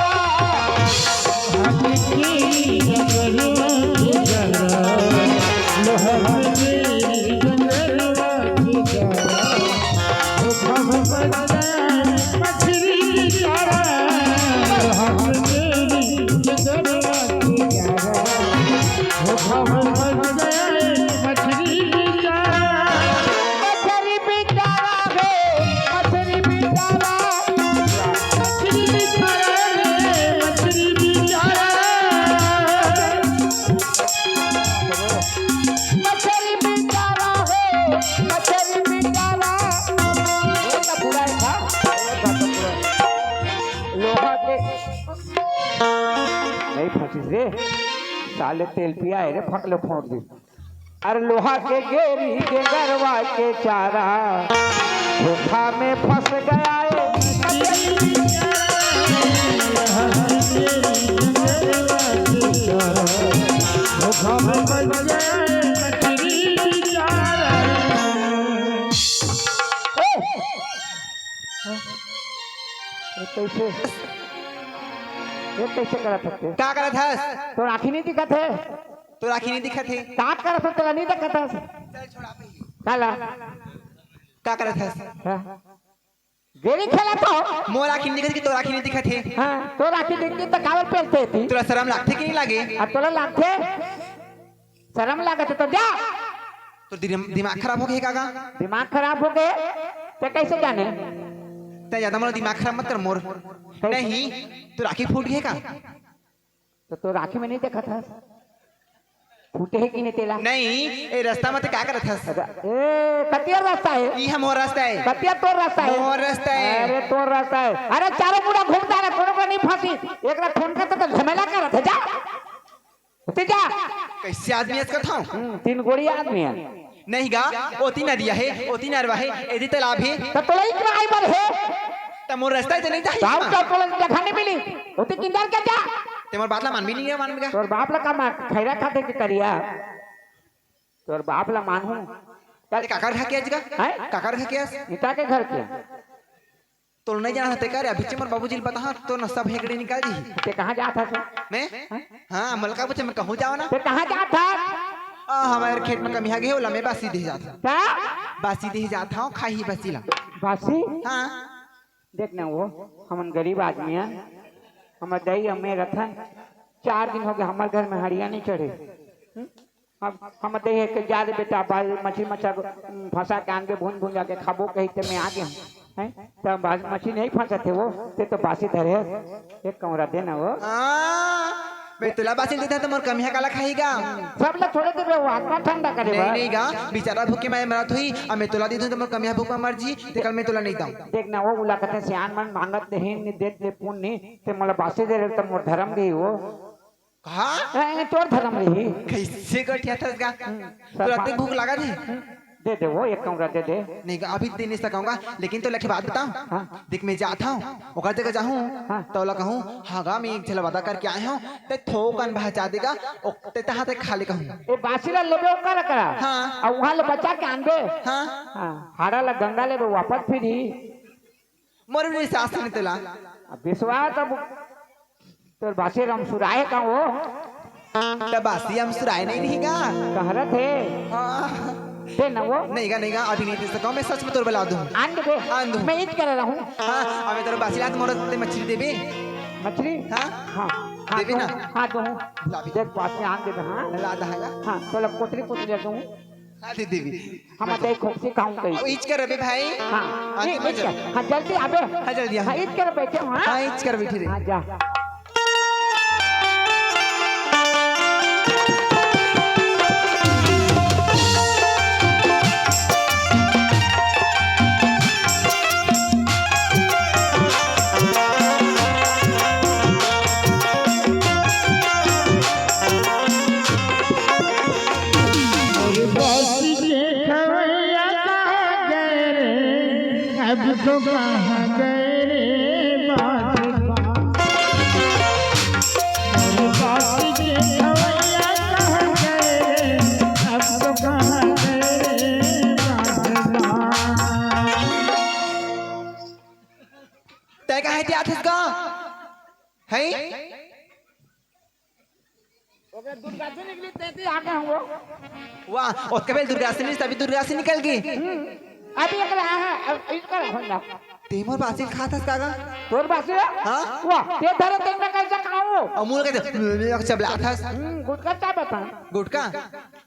मछरी बेचारा रे, मछरी बेचारा, मछरी बेचारा रे, मछरी बेचारा। मछरी बेचारा रे, मछरी बेचारा। ये तो पूरा है, हाँ? लोहा के नहीं फंसिस रे, साले तेल पिया है रे, फकले फोड़ दी। अरे लोहा के गेरी, गेंगरवा के चारा, धोखा में फंस गया है। धोखा में बन गए नकली बेचारा। ए! ये कैसे, ये कैसे करत हस? का करत हस? तोर आँखी नहीं दिखत हे? तोर आँखी नहीं दिखत हे? का करत हस? तोला नहीं दिखत हस? चल, छोड़ा भाई। काला? का करत हस? हाँ? गेड़ी खेलत हो? मोर आँखी नहीं दिखत कि तोर आँखी नहीं दिखत हे? हाँ, तोर आँखी दिखती त काबर पेलते थी? तोला शरम लागथे कि नहीं लागे? अब तोला लागथे? शरम लागत हे तो जा। तोर दिम-, दिमाग खराब हो गे का गा? दिमाग खराब हो गे? ते कैसे जाने? ते ज्यादा मोर दिमाग खराब मत कर मोर। कैसे? नहीं, तोर आँखी फूट गे का? तो तोर आँखी में नहीं देखत हस? फूटे हे कि नहीं तेला? नहीं, ए रस्ता में ते का करत हस? ए, कतिया रस्ता हे? ई ह मोर रस्ता हे। कतिया तोर रस्ता हे? मोर रस्ता हे। अरे तोर रस्ता हे। अरे चारों मुड़ा घूमता हे, कोनो को नहीं फंसी। एकरा ठोनका तो, तो झमेला करत हे, जा। उते जा। कैसे आदमी अस कथाओ? हम्म, तीन गोड़ी आदमी हे। नहीं गा, ओती नदिया हे, ओती नरवा हे, एदी तालाब हे। त तोला इतना आई बर हे। त मोर रस्ता हे, ते नहीं जाही गाँव ना। का तोला जगह नहीं मिली। ओती किंजर के जा। ते मोर बात ला मानबे नहीं हे, मानबे गा। तोर बाप ला का मार, खैरा खाथे के करिया। तोर बाप ला मानहूँ। चल। ते काकर घर के आज गा? हैं? काकर घर के आज? ईटा के घर के। तोला नहीं जाना हे ते का रे, अभी मोर बाबूजी ल बताहूँ, तो ना सब हेकड़ी निकाल दी। ते कहाँ जात हस? मैं? हैं? हाँ, मलका पूछे, मैं कहूँ जाओ ना। ते कहाँ जात हस? आ, हमर खेत में कमिया गे हे, ओला मैं बासी दे जात हूँ। का? बासी दे जात हूँ, खाही बासी ला। बासी? हाँ। देख ना वो, हमन गरीब आदमी हन, हमर दाई अम्मे रथन, चार दिन हो गे हमर घर में हड़िया नहीं चढ़े। हम्म? हम, हम दे हे के जा रे बेटा, बाल मछली मच्छा को, उम, फंसा के आन के भून भून जाके खाबो कही ते मैं आ गे हूँ। हैं? त बाल मछली नहीं फंसत हे वो, ते तो बासी धरे हस। एक कौड़ा दे ना वो। हाँ, मैं तोला बासी देता तो मोर कमिया काला खाही गा? सब ला थोड़े देबे, वो आत्मा ठंडा करे नहीं, बर। नहीं गा, बेचारा भूखे मारे मरत होही, अब मैं तोला देता तो मोर कमिया भूख मर जी, ते कल मैं तोला नहीं दाऊँ। देख ना वो, उला कथे सियान मन मांगत नहीं, नहीं देत ले पुन नहीं, ते मोला बासी दे रे तो मोर धर्म गई वो। का? ए, तोर धरम रही। कैसे गठियाथस गा? हम्म, तोर अतेक भूख लागत हे? हम्म, दे दे वो, एक कौड़ा दे दे। नहीं गा, अभी दे नहीं सकूँगा, लेकिन तोला एक बात बताऊँ। हाँ। देख, मैं जात हूँ, ओकर जगह जाहूँ, हाँ। त ओला कहूँ, "हाँ गा, मैं एक झन ला वादा करके आए हूँ, ते थोकन बहचा देगा, ओ, ते तहाँ ते खा ले," कहूँ। ए, बासी ला लेबे ओकर करा। हाँ। अउ उहाँ ले बचा के आनबे। हाँ। हाँ, हाड़ा ला गंगा लेबे, वापस फिरही। मोर भी विश्वास नहीं तोला। अब विश्वास अब तोर बासी ल अमसुराए का वो? त बासी अमसुराए नहीं रही गा? कहरत हे। हाँ। दे ना वो। नहीं गा, नहीं गा, अभी नहीं दे सकूँ, मैं सच में तोर बर ला दूँ। आन दे बे। आन दूँ। मैं ईज करे रहूँ। हाँ, अबे तोर बासी ला तो मोर ते मछली देबे। मछली? हाँ। हाँ। हाँ, देबे दूँ। ना? हाँ, दूँ। ला भी। देख, बासी आन दे बे, हाँ। ला दहा गा। हाँ, तोला कोतरी कोतरी दूँ। हाँ, दे देबे। हम दे खोपसी खाऊँ कहीं। अब ईज कर अबे भाई। हाँ, हाँ, ईज, ईज कर। हाँ, जल्दी आबे। हाँ, जल्दी आ। हाँ, ईज कर बैठे हो, हाँ? हाँ, ईज कर बैठे रे। हाँ, जा। अरे बासी के खवैया कहाँ गए रे? अब तो कहाँ गए रे बासी बा? अरे बासी के खवैया कहाँ गए रे? अब तो कहाँ गए रे बासी बा? तैं कहाँ जात हस गा? हैं? ओके, दुर्गासी निकली, तेती आ गए हम वो। वाह, ओतके बेर दुर्गासी निकली, तभी दुर्गासी निकल गई। हम्म, अभी एक रहा है, अब इसका रखूंगा। तैं मोर बासी ल खात हस का गा? तोर बासी है? हाँ? वाह, ते धरे तेन में कैसे खाऊं? अमूल के दे, चबलात हस। हम्म, गुटखा चाबत हस। गुटखा?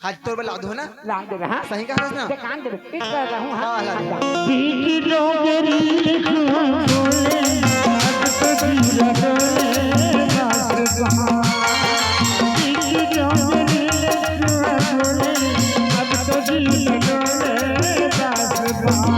हाँ, तोर बर ला दूँ ना? ला दे रहा। सही कहा ना? ते कान दे, इस तरह रहूं, हाँ। हाँ, ला दे। बीच डोंगरी लिखुआ बोले, अब तो दिल डोले, बास बहा। बीच डोंगरी लिखुआ बोले, अब तो दिल डोले, बास बहा।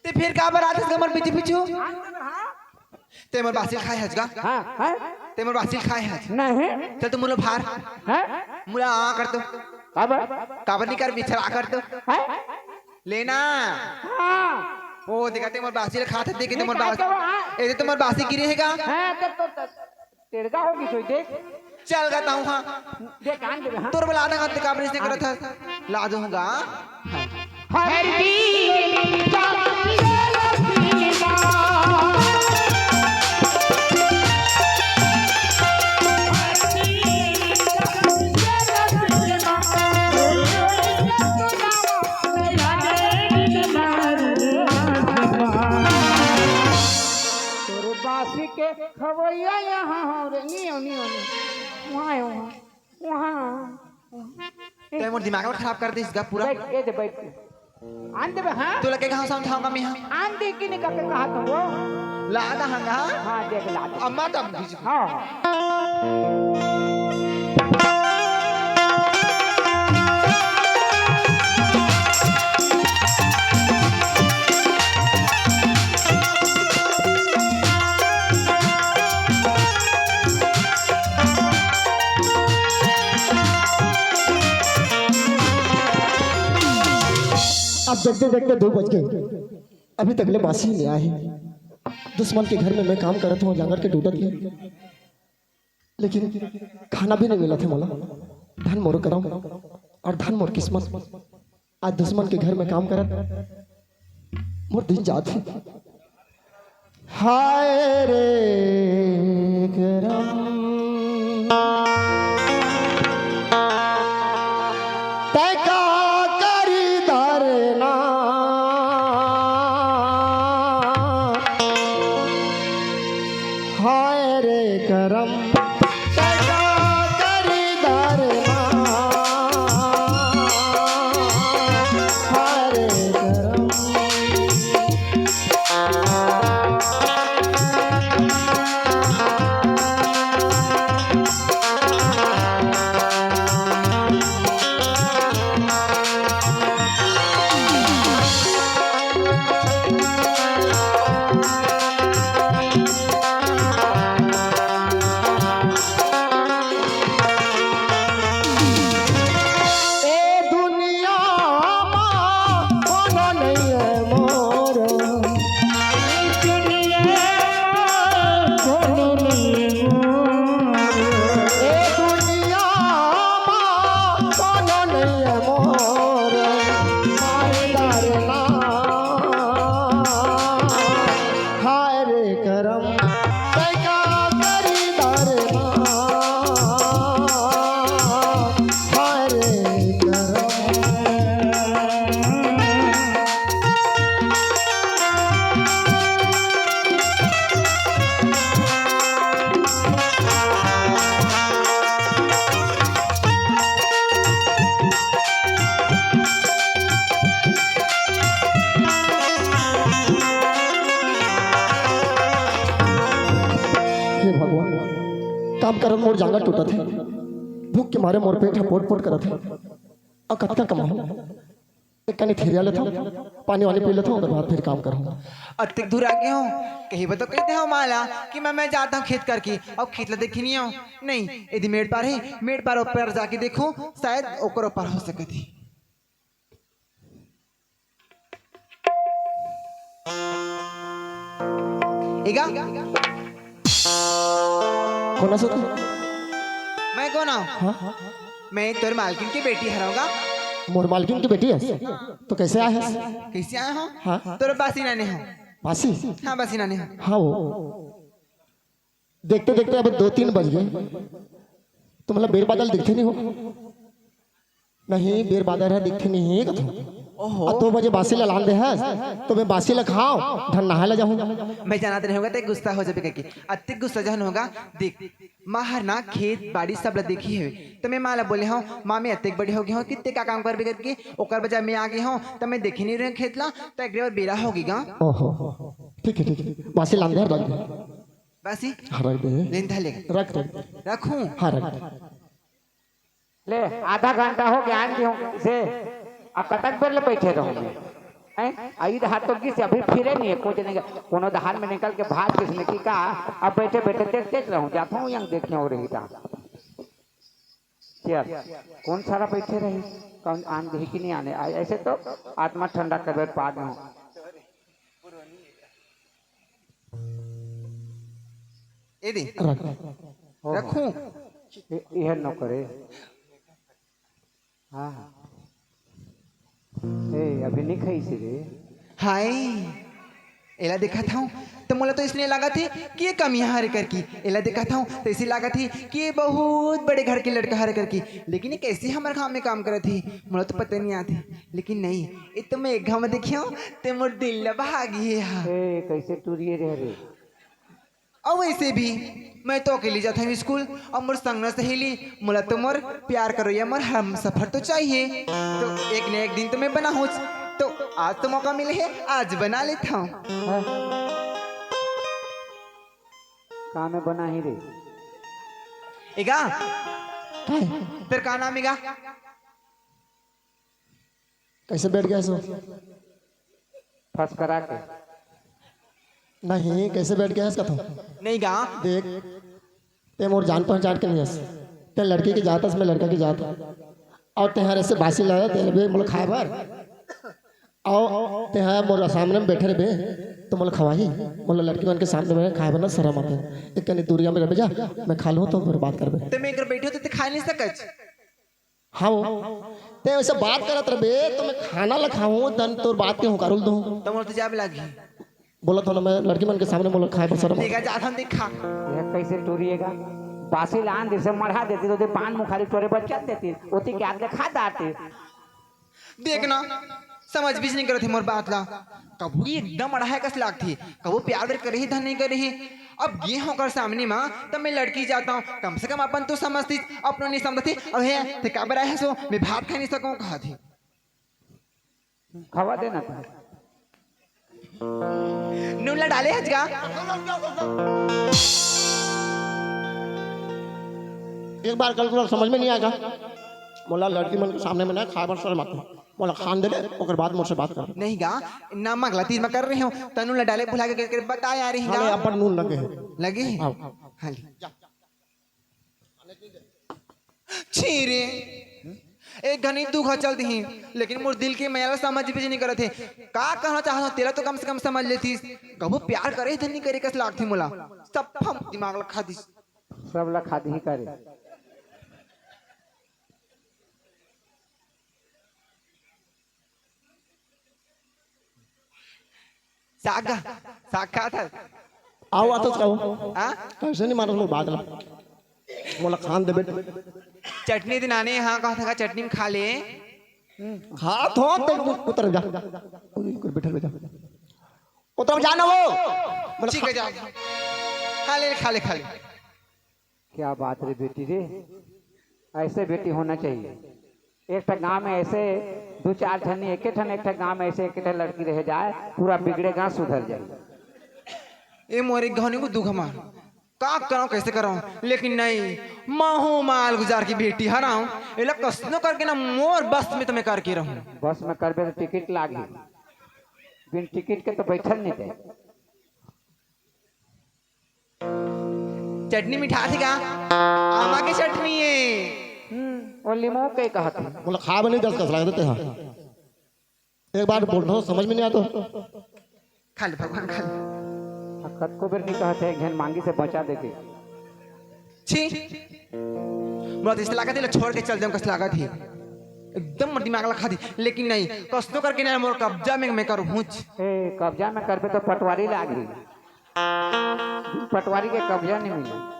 ते फिर काबर आथस हमर पीछू पीछू? ते मोर बासी ल खाए हस गा? हाँ, हाँ। ते मोर बासी ल खाए हस? नहीं। चल तो मोला भार। हाँ? मोला आ कर तो। काबर? काबर नहीं कर, बिछड़ा कर तो। हाँ? लेना। हाँ। ओ, देखा ते मोर बासी ल खात हे, देखे ते मोर बासी। ए, ते मोर बासी गिरे हे गा। हाँ, तब तो, तो टेड़गा होगी सोई, देख। चल गा ताहूँ, हाँ। देख, आन देबे, हाँ। तोर बला ना, ते काबर नहीं करत हस? ला दूंगा। हर दिन तोरे बासी के खवैया यहाँ हो रे, नियो, नियो, नियो। वहाँ है, वहाँ। वहाँ। तैं मोर दिमाग ल खराब कर दिस गा पूरा। बैठ, ए दे, बैठ। आन देबे, हाँ? तोला के कहाँ समझाऊंगा मैं, हाँ? आन दे कि नहीं करके कहा तुमको? ला दा हंगा, हाँ? हाँ, देख ला दे। अम्मा तब भी हाँ, हाँ। अब देखते देखते दो बज गए, अभी तक ले बासी नहीं आए। दुश्मन के घर में मैं काम करत हूँ, जांगर के टूटत ले, लेकिन खाना भी नहीं मिलत हे मोला। धन मोर करम और धन मोर किस्मत। आज दुश्मन के घर में काम करत मोर दिन जात हे। हाय रे करम, तै का करी धरना। हाय रे करम, तै का करी धरना। हाय रे करम। ए दुनिया मा कोनो नइ हे मोर। ए दुनिया मा कोनो नइ हे मोर। हाय रे करम, तै का करी धरना। हाय रे करम। हे भगवान, काम करत मोर जांगर टूटत हे, भूख के मारे मोर पेट ह पोट पोट करत हे। अउ कतका कमाहूं? एक कनी थेरिया लेथंव, पानी वानी पी लेथंव, ओकर बाद फिर काम करहूं। अतेक दूर आ गे हंव, कहिबे तो कहि दे हंव माला कि मैं, मैं जात हंव खेत करके, अउ खेत ला देखे नइ हंव। नहीं, एदे मेड़ पार हे, मेड़ पार ऊपर जाके देखहूं, शायद ओकर ऊपर हो सकत हे। एगा? कोन हस तैं? मैं कोन हंव? हाँ? मैं तोर मालकिन के बेटी हरंव गा। मोर मालकिन के बेटी हस? तो कैसे आए हस? कैसे आए हंव? हाँ? तोर बासी लाने हंव। बासी? हाँ, बासी लाने हंव। हाँ वो। देखते देखते अब दो तीन बज गे, तो मतलब बेर बादर दिखथे नहीं हो। नहीं, बेर बादर ह दिखथे नहीं हे कथंव। ओहो। अउ दो बजे बासी ला लान दे हस, तो मैं बासी ला खांव, धन नहाय ला जाहूं। मैं जानत रहेंव गा तैं गुस्सा हो जाबे करके। अतेक गुस्सा झन हो गा। देख, माँ हर ना खेत बाड़ी सब ला देखे हवे, त मैं माँ ला बोले हंव, माँ मैं अतेक बड़े हो गे हंव कि तैं का काम करबे करके, ओकर बजाय मैं आ गे हंव, त मैं देखे नहीं रहेंव खेत ला, त एक बार बेरा हो गे गा। ओहो, ठीक हे, ठीक हे, बासी लान दे, रख दे। बासी? हाँ, रख दे। लेन धर ले। रख, रख दे। रखूं? हाँ, रख दे। ले, आधा घंटा हो गे, आन दिहूं से, अब कतक बेर ले बइठे रहूं मैं? हैं? आ, ई डहार तो गिस, अभी फिरे नहीं है, कुछ नहीं। कोनो डहार में निकल के भाग गिस नहीं कि का? अब बैठे बैठे देखते रहूं, जाता हूँ, यंग देखे हो रही था। चल, कौन सारा बैठे रही? कौन आन गई कि नहीं आने? आ, ऐसे तो आत्मा ठंडा कर बैठ पा गए हूँ। ए दे। रख। हो, हो। रखूं? ए, इहे न करे। हाँ। ए, अभी नहीं खाई से रे। हाय, एला देखत हूँ, तो मोला तो इसने लागत हे कि ये कमिया हरे करके। एला देखत हूँ, तो इसे लागत हे कि ये बहुत बड़े घर के लड़का हरे करके। लेकिन ये कैसे हमर गाँव में काम करत हे, मोला तो पता नहीं आते। लेकिन नहीं, ये तो मैं एक गाँव में देखे हूँ, ते मोर दिल ला भागी हे हा। ए, कैसे टूरिए रे हरे? अउ वैसे भी मैं तो अकेली जात हूँ स्कूल, अउ मोर संग न सहेली, मोला तो मोर प्यार करोइया मोर हमसफर तो चाहिए। तो एक न एक दिन तो मैं बनाहूँच। तो आज तो मौका मिले हे, आज बना लेत हूँ। हाँ। का में बना ही रे? एगा, काय? तेर का नाम एगा? कैसे बैठ गया सो? फस करा के। नहीं, कैसे बैठ गया इसका तो? नहीं गा। देख, ते मोर जान पहचान के नहीं हस। ते लड़की के जात हस, मैं लड़का के जात हूँ। और ते हर ऐसे बासी लाया, ते बे मोला खाए बर। और ते हर मोर सामने में बैठे रहे, तो मोला खवाही। मोला लड़की मन के सामने में खाए बर ना शर्म आते। एक कनी दूरिया में रह जा, मैं खा लूँ तो फिर बात करबे। ते मैं इधर बैठे हो तो ते खा नहीं सकत। हाँ वो। ते वैसे बात करत रहबे, तो मैं खाना ला खाऊं, तन तोर बात के हुंकारुल दूं। तो मोला तो जाबे लागही। बोलत हो ना, मैं लड़की मन के सामने मोला खाए बर शर्म। देखा जात हम देखा। ये कैसे टूरिएगा? बासी लान जैसे मढ़ा देती तो दे पान मुखारी तोरे बर चल देती, ओती के आगे खा डारती। देख ना, समझ बीच नहीं करत हे मोर बात ला। कभू ही एकदम अड़हा कस लागथे, कभू प्यार व्यार करे ही धन नहीं करे ही। अब गे हों ओकर सामने मा, तब मैं लड़की जाता हूँ, कम से कम अपन तो समझती, अपनो नहीं समझती। अब हे, ते काबर आए हसो, मैं भात खा नहीं सकूँ, कहा थी। खवा देना था। नून ला डाले हस गा? एक बार कल को समझ में नहीं आएगा। मोला लड़की मन के सामने में ना खाए बर शर्म आथे। मोला खान दे ले, ओकर बाद मोर से बात कर। नहीं गा, नमक ला तीर में कर रहे हो, तनु ला डाले भुला के, के, के बताया रही हाँ, गा। ले, अपन नून लगे है। लगे है? हाँ। हाँ, ले। छी रे, एक घनी दुख चल दिही, लेकिन मोर दिल के मया ला समझ भी नहीं करत हे। का कहना चाहत हूँ, तेला तो कम से कम समझ लेतीस। कभू प्यार करे धन नहीं करे कस लागथे मोला। सब हम दिमाग ला खा दिस। सब ला खा दिही का रे? साग, साग खात हस? आओ, आतस खाओ। हाँ? कैसे नहीं मानस मोर बात ला? मोला खान दे बेटा। चटनी दिन आने, हाँ, कहा था चटनी में खा ले। हाँ, तो, तो उतर जा। उतर, बैठल जा। उतर जा ना वो। मोला ठीक है, खा- जा। खा ले, खा ले, खा ले। क्या बात रे बेटी रे, ऐसे बेटी होना चाहिए। एक ठा गांव में ऐसे दो चार झन, एक ठन, एक ठा गांव में ऐसे एक ठा लड़की रह जाए, पूरा बिगड़े गांव सुधर जाए। ए मोरे घनी को दुख हमार, का करो, कैसे करो, लेकिन नहीं, महू माल गुजार की बेटी हराऊं, एला कसनो करके ना मोर बस में तो मैं करके रहूं। बस में करबे तो टिकट लागी, बिन टिकट के तो बैठल नहीं दे। चटनी मिठाथे का? आमा के चटनी है। हम्म, वो लीमो के कहत है। मोला खाए बर नहीं दस कस लागत हे, हाँ। एक बार बोल रहा हूँ, समझ में नहीं आया तो। खा ले भगवान, खा ले। हाँ, कतको बेर नहीं कहत हे, एक झन मांगी से बचा देते। छी। मोला तो इसे लागत हे, छोड़ के चल देऊँ, कस लागत हे। एकदम मोर दिमाग ला खा दी, लेकिन नहीं, कसनो करके नहीं, मोर कब्जा में मैं करूँ। ए, कब्जा में करबे तो पटवारी लागी। पटवारी के कब्जा नहीं मिले।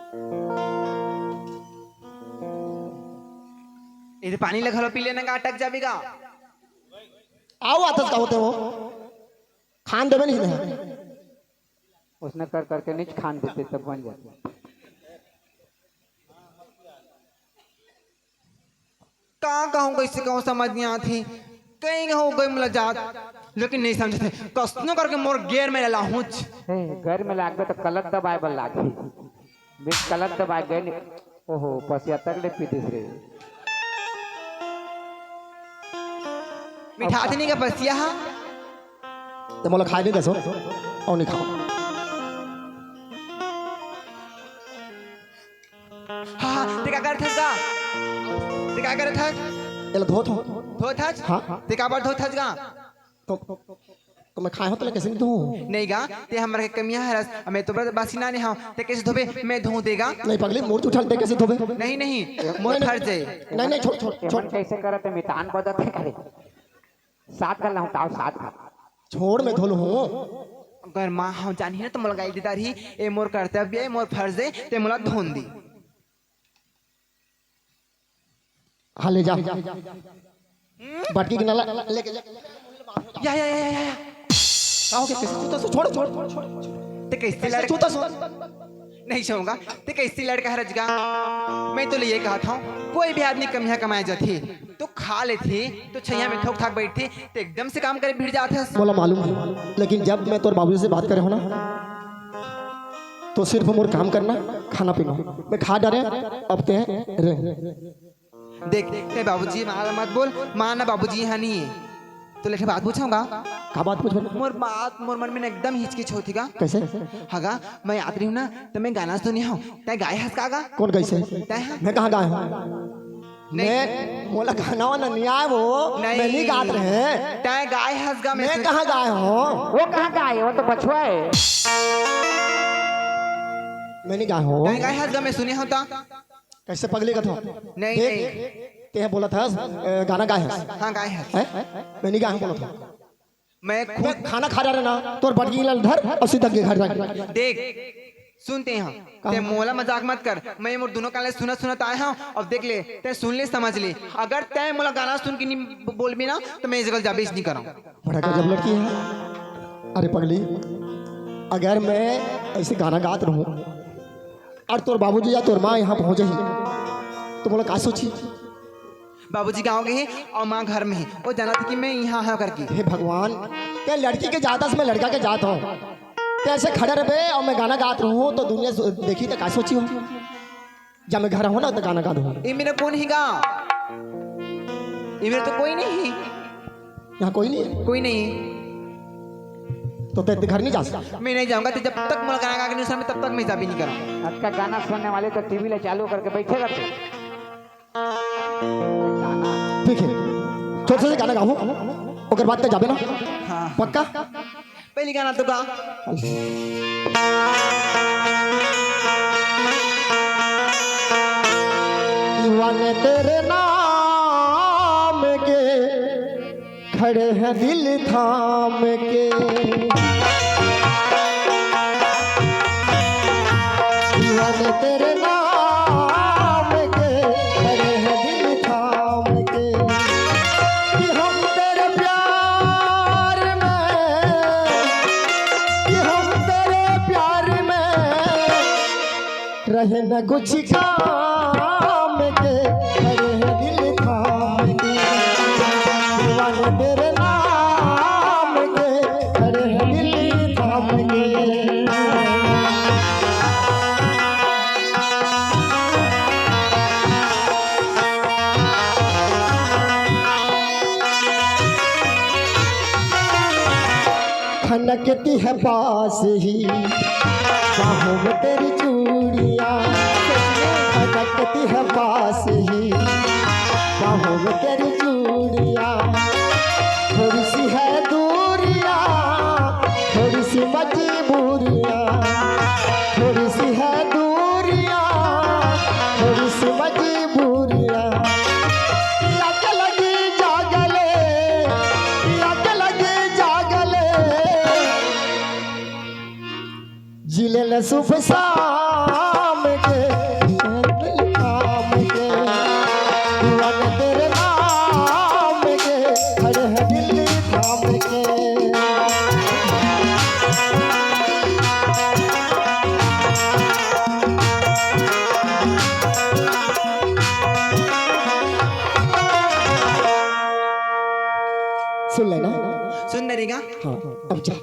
इधर पानी ले घलो पी लेना का, अटक जाबे गा। आओ, आतस का होते हो? खान देबे नहीं ना। उसने कर करके नहीं खान देते तब बन जाते। का कहूँ, कैसे कहूँ, समझ नहीं आती। कहीं हो गई मुलाकात, लेकिन नहीं समझते। कसनो करके मोर गेर में लाहूच। हे, घर में लागबे तो कलत दबाए बर लागही। बिन कलत दबाए गए नहीं। ओहो, पसिया तक ले पी दिस रे। मिठाथे नहीं का पसिया हा? ते मोला खाए नहीं दसो, अउ नहीं खाओ। हाँ, हाँ, ते का करत हस गा? ते का करत हस? एला धोत हो। धोत हस? हाँ। ते काबर धोत हस गा? तो, तो मैं खाए हो तो मैं कैसे नहीं धोऊं? नहीं गा, ते हमर के कमिया हरस, मैं तो बस बासी नाने हूँ, ते कैसे धोबे? मैं धोऊं देगा? नहीं पगली, मोर तू उठा, ते कैसे धोबे? नहीं, नहीं, मोर नहीं, नहीं। फर्ज है। नहीं, नहीं, छोड़, छोड़, छोड़। मन कैसे करत है, मितान बदत है, अरे। सात का लौटाओ, सात का। छोड़, मैं धो लूं हूँ। अगर माँ हम जानी है ना, तो मोला गाली देता रही, ए मोर कर्तव्य है, मोर फर्ज है, ते मोला धोन दी। हाँ, ले जा। बटकी के नाला लेके जा। या, या, या, या, या। का हो गया? कैसे छूता सो? छोड़, छोड़, छोड़, छोड़। ते कैसे कैसे लड़- छूता सो? नहीं छूंगा। ते कैसे लड़का है रजगा? मैं तो ले ये कहा था, कोई भी आदमी कमिया कमाए जाथे, तो खा लेथे, तो छैया में थोक थाक बैठथे, ते एकदम से काम करे भिड़ जाथे। मोला मालूम है, लेकिन जब मैं तोर बाबूजी से बात करे हो ना, तो सिर्फ मोर काम करना, खाना पीना। मैं खा डारे, अब ते रह। देख, ते बाबूजी माँ मत बोल, माँ ना बाबूजी यहाँ नहीं है। तो लेके बात पूछूंगा। का बात पूछबे? मोर बात, मोर मन में ना एकदम हिचकिच होती का। कैसे? हगा, मैं याद रही हूँ ना, तो मैं गाना सुनी हूँ। तै गाए हस का गा? कौन कैसे? तै हाँ? मैं कहाँ गाए हूँ? नहीं। मैं, मोला गाना वाना नहीं आए वो। नहीं। मैं नहीं गात रहे। तै गाए हस गा, मैं मैं सुन- कहाँ गाए हूँ? वो कहाँ गाए? वो तो बछुआ है। मैं नहीं गाए हूँ। तै गाए हस गा, मैं सुनी हूँ तो। कैसे पगली कथो? नहीं, देख, नहीं। ते बोलत हस, अ, गाना गाए हस। हाँ, गाए हस। हैं? मैं नहीं गाए हूँ बोलत हूँ। मैं मैं खुद खाना खा रहा ना, तोर बटगी ला धर अउ सीधा के घर रख। देख, सुनते हैं। कहाँ? ते मोला मजाक मत कर। मैं मोर दोनों कान ले सुनत सुनत आए हूँ। अब देख ले, ते सुन ले, समझ ले। अगर ते मोला गाना सुन के नहीं ब-, बोलबे ना, तो मैं इस जगह जाबे नहीं करूँ। बड़ा गजब लड़की है। अरे पगली, अगर मैं ऐसे गाना गात रहूं और तोर बाबूजी या तोर माँ यहाँ पहुँच जाही, तो मोला का सोची? बाबूजी गाँव गए हैं और माँ घर में है, वो जानत हे कि मैं यहाँ हूँ करके। हे भगवान, ते लड़की के जात हस, मैं लड़का के जात हूँ। ते ऐसे खड़ा रहबे और मैं गाना गात रहूं तो दुनिया सो-, देखी तो का सोची हो? जब मैं घर आहूं ना, तो गाना गा दूं। ए मेरा कौन ही गा? ए मेरा तो कोई नहीं है। यहाँ कोई नहीं है? कोई नहीं है। तो ते घर नहीं जा सकता? मैं नहीं जाऊंगा, तो जब तक मोला गाना गा के नहीं सुनाबे, तब तक मैं जाबे नहीं करूंगा। अच्छा, गाना सुनने वाले तो टीवी ले चालू करके बैठे रहते। ठीक है, छोटे से गाना गाओ, ओकर बाद ते जाबे ना? हाँ। पक्का? पहली गाना तो गा। दीवाने तेरे नाम के, खड़े हैं दिल थाम के। दीवाने तेरे नाम के, खड़े हैं दिल थाम के। कि हम तेरे प्यार में, कि हम तेरे प्यार में रहे न कुछ काम के, खड़े हैं दिल थाम के। दीवाने तेरे नाम के, खड़े हैं दिल थाम के। खनकती है पास ही बाहों में तेरी चूड़ियाँ, खनकती है पास ही बाहों में तेरी चूड़ियाँ। थोड़ी सी है दूरियाँ, थोड़ी सी मजबूरियाँ, थोड़ी सी है दूरियाँ, थोड़ी सी मजबूरियाँ। पिया के लगी जागले, पिया के लगी जागले। जिले न सुबह शाम के, शाम के, दीवाने तेरे नाम के, खड़े हैं दिल थाम के। सुन लेना। सुन लेगा। हाँ, अब जा।